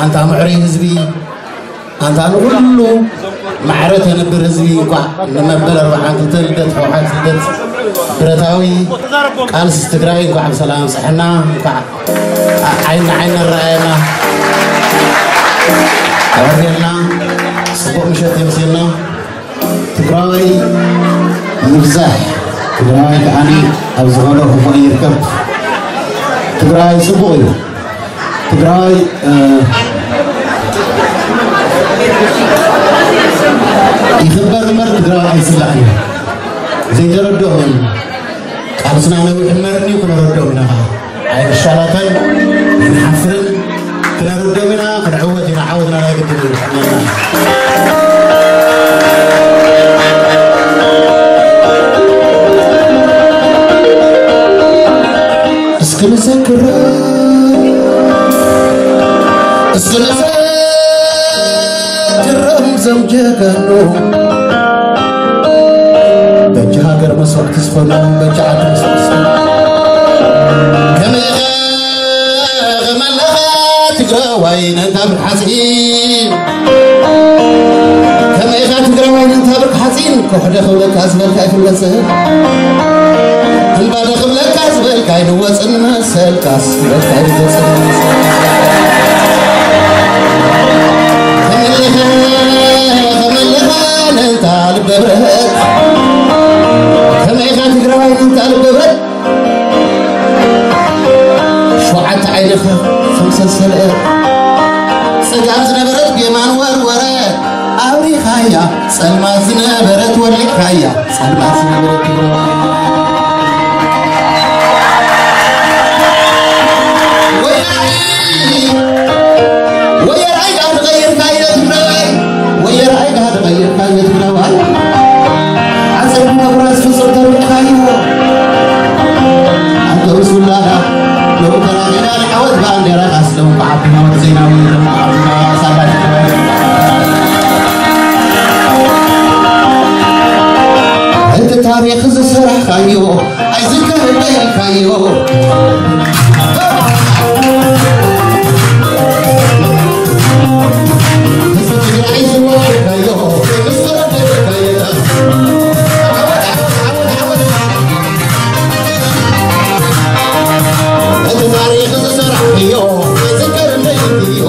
ኣንታ ምዕሩይ ህዝቢ፣ ኣንታ ንኹሉ ማዕረ ተንብር ህዝቢ፣ እንኳዕ ንመበል ኣርባዓን ክልተን ልደት ህወሓት፣ ልደት ብረታዊ ቃልሲ ትግራይ እንኳዕ ብሰላም ኣብፀሐና። እንኳዕ ዓ-፣ ዓይኒ ንዓይኒ ኣረኣየና፣ የዕርየልና፣ ፅቡቕ ምሸት የምስየልና። ትግራዋይ ይብዛሕ፣ ትግራዋይ ከዓኒ ኣብ ዝኾነ ክፉእ ይርከብ። ትግራዋይ ፅቡቕ እዩ። ትግራዋይ፣ እ፣ ይኽበር እምበር ትግራዋይ ኣይስላዕን እዩ። ዘይተረድኦም ቃልስና ነዊሕ እምበር እዩ፣ ክነረድኦም ኢና ኸዓ። ኣይንሻላተን፣ ኣይንሓፍርን፣ ክነረድኦም ኢና፣ ክንዕወት ኢና፣ ዓወትና ናይ ግድን እዩ። እስኪ ንዘክሮም፣ እስኪ ንዘክሮም ዘም ጀጋኑ፣ በጃ ሃገር መስዋዕቲ ዝኾኑ፣ በጃ ዓዲ መስዋዕቲ ዝኾኑ። ከመይ ኢኻ፣ ከመይ ኣለኻ ትግራዋይ ነንታ ብርቂ ሓፂን? ከመይ ኢኻ ትግራዋይ ነንታ ብርቂ ሓፂን? ኮሕ ዶ ክብለካ ዝበልካ ኣይፍለጥን። እምባ ዶ ክብለካ ዝበልካ ኣይንወፅን መሰልካስ፣ ዝበልካ ኣይንወፅን መሰልካ። ከመይ ኢኻ፣ ከመይ ኣለኻ ነንታ ልበ ብረት? ከመይ ኢኻ ትግራዋይ ነንታ ልበ ብረት? ሸውዓተ ዓይንኻ ከም ሰንሰለት፣ ጸጋም ዝነበረት ብየማን ወርወረ፣ ኣብሪኻያ። ጸልማት ዝነበረት ወሊዕካያ፣ ጸልማት ዝነበረት ትግራዋይ። ወያኔ ወየራይ ጋር ተቐይርካዮ ትግራዋይ፣ ወየራይ ጋር ተቐይርካዮ ትግራዋይ። ዓሰርተ መጉራስ ፍጹም ተርቢዕካዮ። ኣንተ ርሱላዳ ሎሚ ተራኺና ንዓወት ባንዴራ ካስሎም ብዓቢ ናወት ዜናዊ ሎም ዓብና ሳላ ትግራዋይ። እቲ ታሪኽ ዝሰራሕካዮ ኣይዝከር እንደ ኢልካዮ። ህዝቢ ትግራይ ዝወደድካዮ፣ ምስ ተወደድካዮ። ዓወት፣ ዓወት፣ ዓወት፣ ዓወት። እቲ ታሪኽ ዝሰራሕክዮ፣ ኣይዝከር እንደ ኢልክዮ።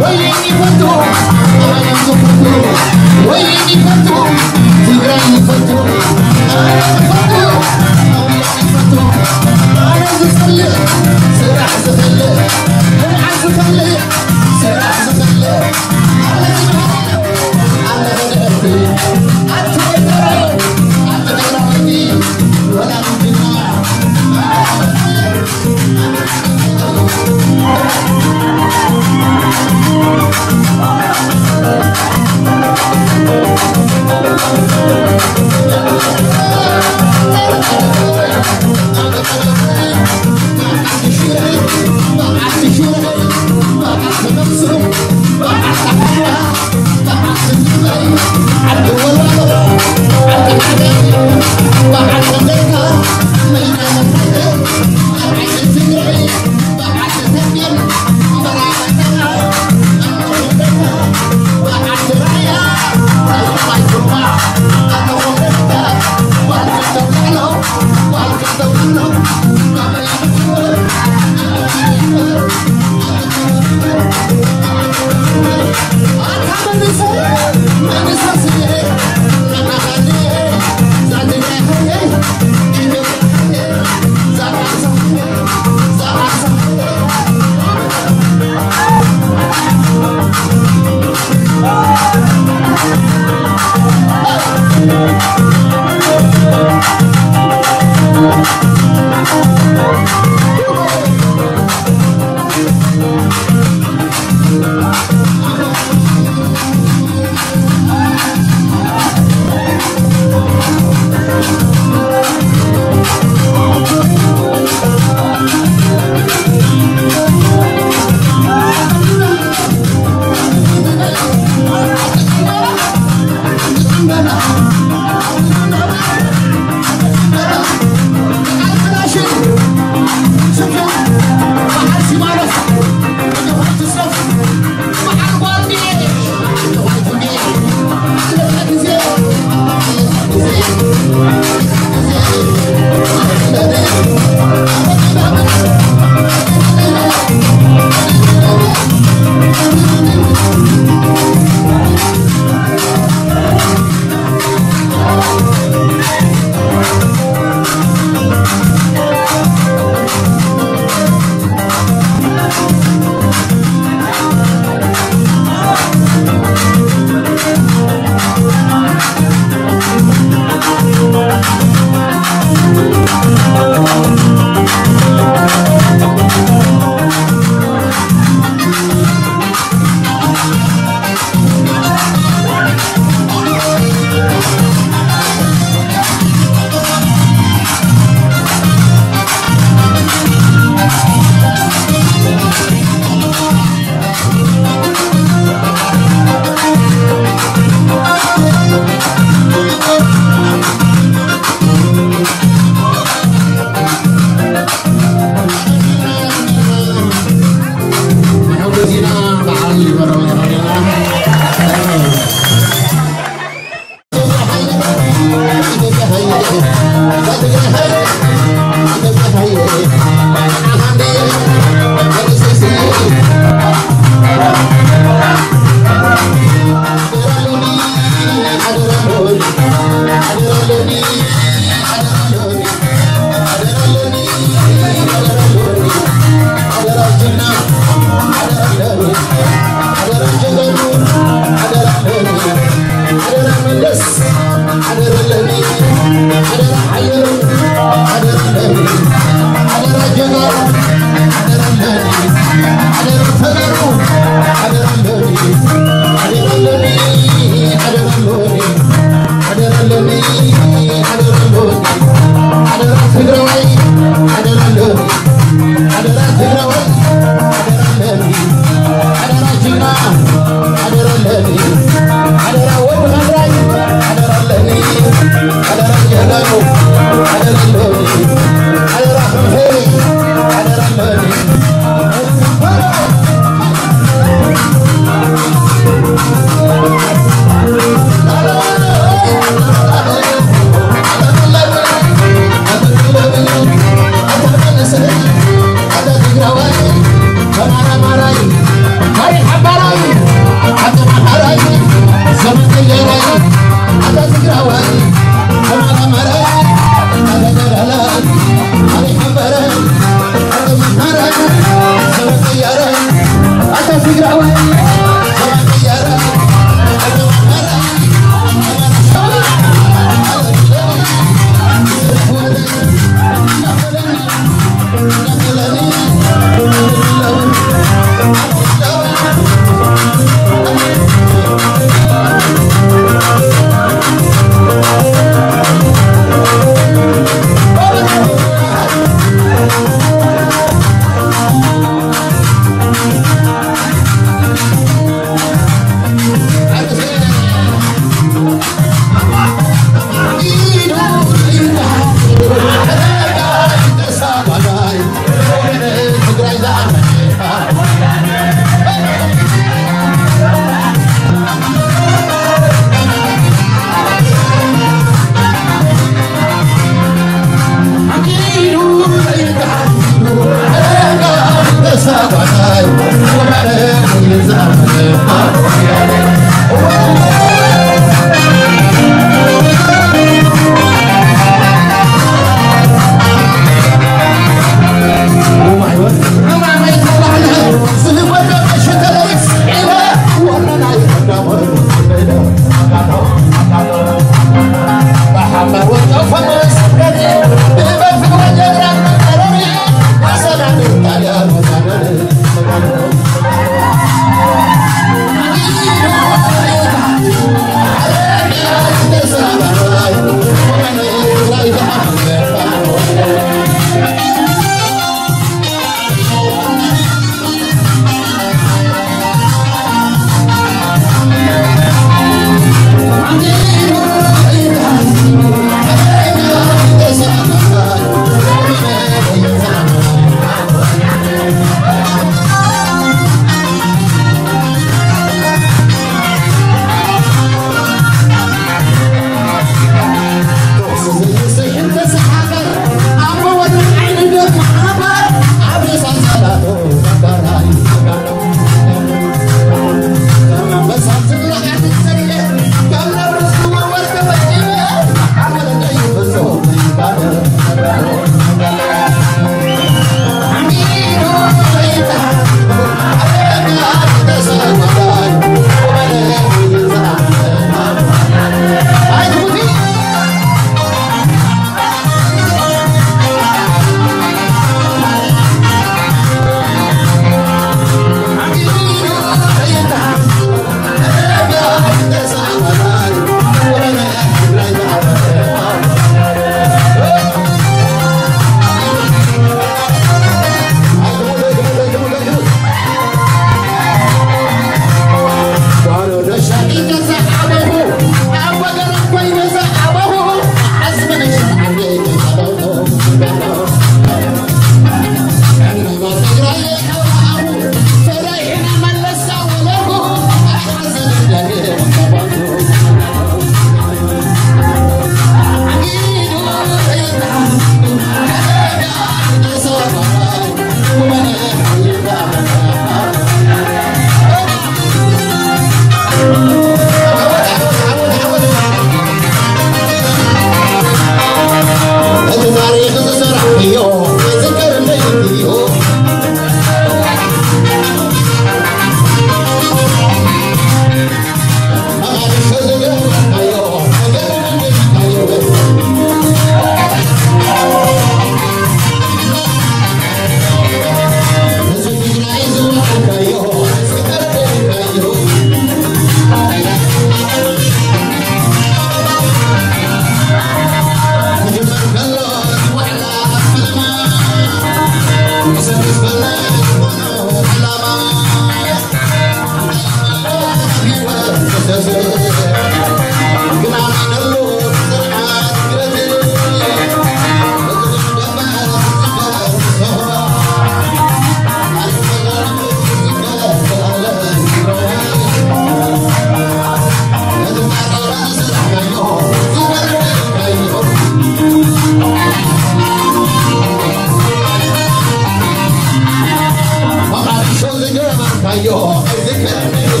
ወይኔ ይፈቱ፣ ወይኔ ይፈቱ፣ ትግራይ ይፈቱ።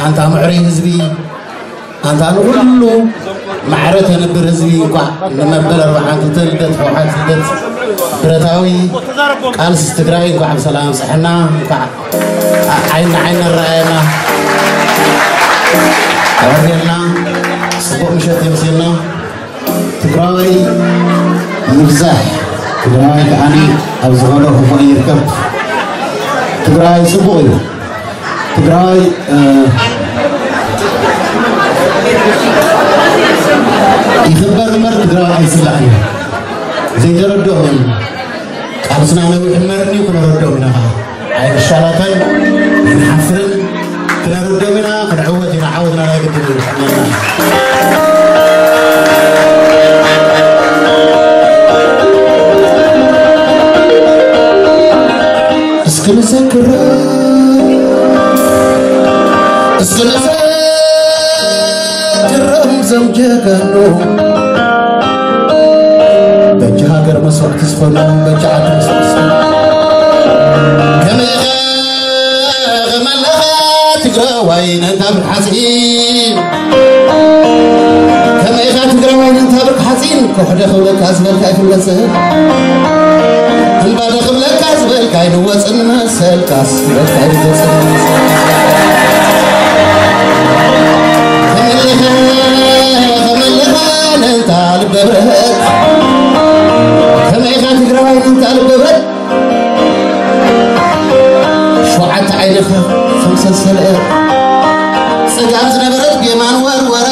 ኣንታ ምዕሩይ ህዝቢ፣ ኣንታ ንኹሉ ማዕረ ተንብር ህዝቢ፣ እንኳዕ ንመበል ኣርባዓን ክልተን ልደት ህወሓት፣ ልደት ብረታዊ ቃልሲ ትግራይ እንኳዕ ብሰላም ኣብፀሐና። እንኳዕ ዓ-፣ ዓይኒ ንዓይኒ ኣረኣየና። የቐንየልና። ፅቡቕ ምሸት የምስልና። ትግራዋይ ይብዛሕ፣ ትግራዋይ ከዓኒ ኣብ ዝኾነ ክፉእ ይርከብ። ትግራዋይ ፅቡቕ እዩ። ትግራዋይ፣ እ፣ ይኽበር እምበር ትግራዋይ ኣይስላዕን እዩ። ዘይተረድኦም እዮም። ቃልስና ነዊሕ እምበር እዩ፣ ክነረድኦም ኢና ኸዓ። ኣይንሻላተን፣ ኣይንሓፍርን፣ ክነረድኦም ኢና፣ ክንዕወት ኢና፣ ዓወትና ናይ ግድን እዩ። እስኪ ንዘክር፣ እስኪ ንዘክሮም ዞም ጀጋኑ፣ በጃ ሃገር መስዋእቲ ዝኾኑ፣ በጃ ዓዲ መስዋእቲ ዝኾኑ። ከመይ ኢኻ፣ ከመይ ኣለኻ ትግራዋይ ነንታ ብርቂ ሓፂን? ከመይ ኢኻ ትግራዋይ ነንታ ብርቂ ሓፂን? ኮሕደ ክብለካ ዝበልካ ኣይፍለጥን። እምባደ ክብለካ ዝበልካ ኣይልወፅን መሰልካስ፣ ዝበልካ ኣይልወፅን መሰልካስ። ከመይ ኢኻ፣ ከመይ ኣለኻ ነንታ ልበ ብረት? ከመይ ኢኻ ትግራዋይ ነንታ ልበ ብረት? ሸውዓተ ዓይንኻ ከም ሰንሰለት፣ ጸጋም ዝነበረት ብየማን ወርወረ፣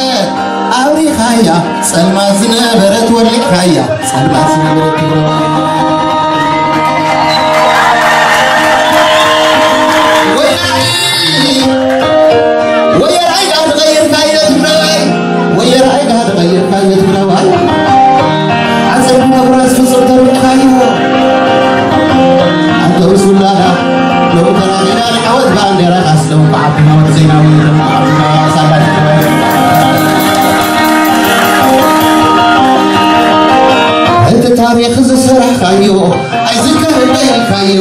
ኣብሪኻያ። ጸልማት ዝነበረት ወሊዕካያ። ጸልማት ዝነበረት ወያኔ፣ ወያኔ ኢኻ ተቐይርካዮ ትግራዋይ። ወየራይ ጋር ተቐይርካ የትግራዋይ። ዓፀቢ መጉራስ ፍፁም ተርቢዕካዮ። ኣንተ ብሱላዳ ሎሚ ተራኺና ንዓወት ባንዴራ ካስለው ብዓቢና ወዲ ዜናዊ ደሞ ዓቢና ሳላ ትግራይ። እቲ ታሪኽ ዝሰራሕካዮ ኣይዝከር በይልካዮ።